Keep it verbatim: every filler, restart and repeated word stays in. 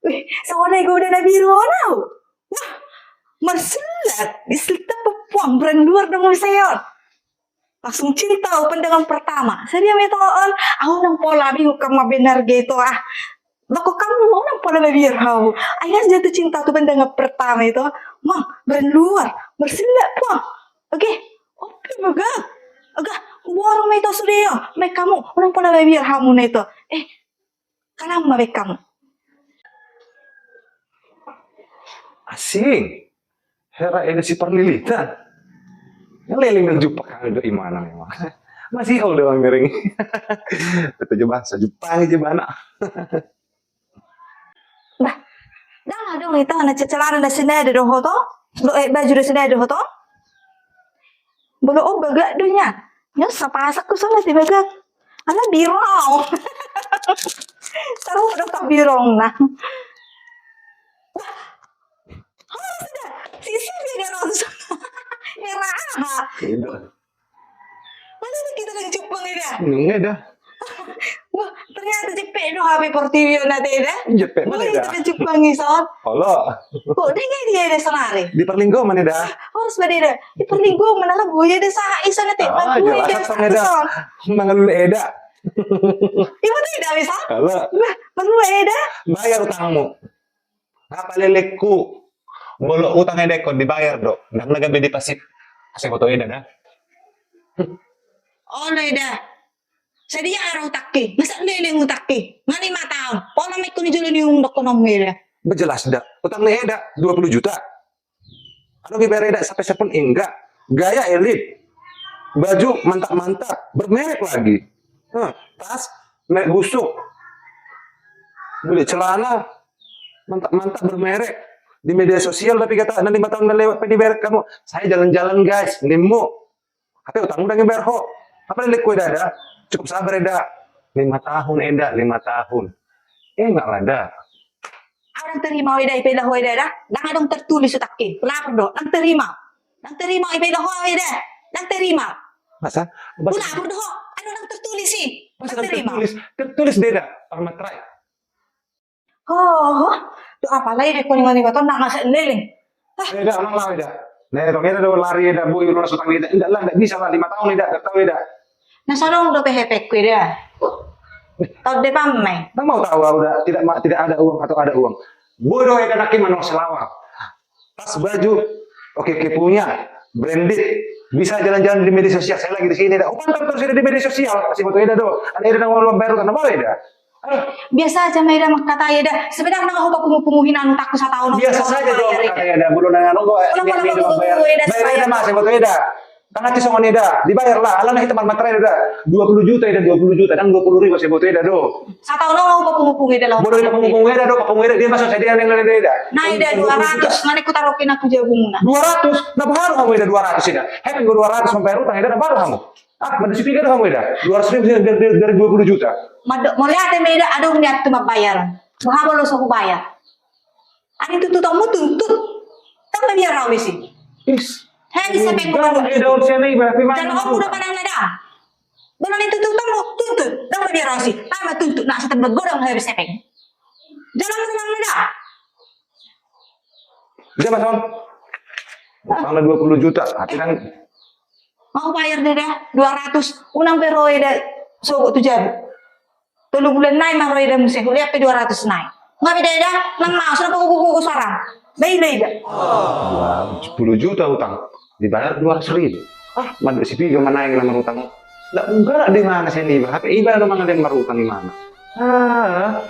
Wih, songon i godang na biru on au. Wah, marsilak, disilak pe puang, brand luar do muse on. Langsung cinta au pandangan pertama. Sadia ma ito on, au nang pola, bingung hamu, benar ge ito ah. Bako hamu, au nang pola mabiar hamu. Akhirnya jatuh cinta tu pandangan pertama ito. Mang, brand luar, marsilak puang. Oke, oke, baga. Aga, borong ma ito sude io. Baen hamu, au nang pola mabiar hamu na ito. Eh, kalam ma baen hamu. Asing. Hera eda si Parlilita. Leleng do jumpang hami do imana memang. Masih ol do miring. Betul juga, sai jumpang aja bana. Bah, ndang adong ito na celana na sineda do ho to? Do, eh, baju do sineda do ho to? Bolo, oh, bagak do nya. Nya sapasak ku songon i bagak. Ala birong. Taruh do ka birong na. Wah. Oh, sudah. Sisi dia langsung. Merah. Mana ni kita nang jumpang eda? Nunga eda. Wah, ternyata jepek do hape portibi on ate eda. Jepek mana eda? Kita nang jumpang ison. Olo. Kok dia dia eda sonari? Di Parlinggoman eda. Harus bade eda. Di Parlinggoman ala boya eda sa ison ate. Ah, jelas eda eda. Mangalule eda. Ibu tuh eda bisa? Olo. Bah, perlu eda. Bayar utangmu. Apa lelengku? Molo utang eda ingkon dibayar do, ndang na gabe dipasip. Asa boto eda da. Olo eda. Sadia ara utangki, masa leleng utangki. Nga lima taon. Pola ma ingkon di jolo ni ung dokonon eda. Bejelas da. Utang ni eda dua puluh juta. Adong dibayar eda sapesepen? Enggak. Gaya elit. Baju mantap-mantap, bermerek lagi. Hah, tas merek busuk. Beli celana mantap-mantap bermerek. Di media sosial tapi kata, na lima tahun na lewat pe dibayar hamu. Saya jalan-jalan guys, nimmu. Hape utangmu ndang dibayar ho. Apa lelengku eda da? Cukup sabar eda. Lima tahun eda, lima tahun. Eh, enggak ada. Au ndang terima eda, ipaila ho eda da. Ndang adong tertulis utangki. Lapor do, ndang terima. Ndang terima, ipaila ho eda. Ndang terima. Masa? Lapor do ho. Anu ndang tertulis i. Masa ndang terima? Tertulis, tertulis eda. Parmatrai. Oh, tu apa lagi deh kau ni mani baton nak ngasih leleng. Eda, mang lao eda. Nah, tong eda do lari eda, boi lu langsung tang eda. Indak lah, indak bisa lah, lima tahun eda, indak tahu eda. Na songon do pe hepengku eda. Tahun depan mai. Nang mau tahu, udah tidak ma-, tidak ada uang atau ada uang. Bodo eda, nangkin manang selawang. Tas baju, oke, oke punya, branded. Bisa jalan-jalan di media sosial. Saya lagi di sini eda. Upantang terus eda di media sosial. Kasih foto eda do. Ada eda nang mau bayar utang, nang mau eda. Biasa aja ma eda mangkatai eda, sebenarna ho papungu-pungu hinan utangku sataon. Biasa saja do mangkatai eda, molo nang anu do. Bayar eda, Mas, buat eda. Tangan ti songon eda, dibayar lah, alana hita marmatrai eda. Dua puluh juta eda, dua puluh juta, ndang dua puluh ribu, sai buat eda do. Sataon ho papungu-pungu eda lah. Molo papungu-pungu eda do, papungu eda, dia masuk sadia nang eda. Nah, eda dua ratus, mana ku taruh kena ku jabungna. Dua ratus, na baru hamu eda dua ratus eda. Hepeng dua ratus, membayar utang eda, na baru hamu. Ah, mada si piga do hamu eda? Dua ratus ribu dari, dari, dari dua puluh juta. Mada, mauliate ma eda, adong niatku mambayar. Boha molo so hubayar? Aning tuntutonmu tuntut. Kan mabiar au disi. Is. Hei, siapa yang mau? Eda on sian iba, pe mana? Jala on udah mana ada? Molo aning tuntutonmu tuntut. Kan mabiar au disi. Tama tuntut, nak setan begodang habis siapa yang? Jala on udah mana ada? Dia, Mas, on. Utangna dua puluh juta, tapi kan. Mau bayar eda, dua ratus. Unang pe ro eda sogot tu jabu. Tolu bulan nai ma ro eda muse, hulean pe dua ratus nai. Nga beda eda, nang mau, sudah pokok-pokok suara. Baik, baik eda. Dua, sepuluh juta utang, dibayar dua ratus ribu. Ah, mada si piga ma naeng na marutang. Ndak ungkal di mana sian iba, hape iba do mangalehon marutang di mana. Ah.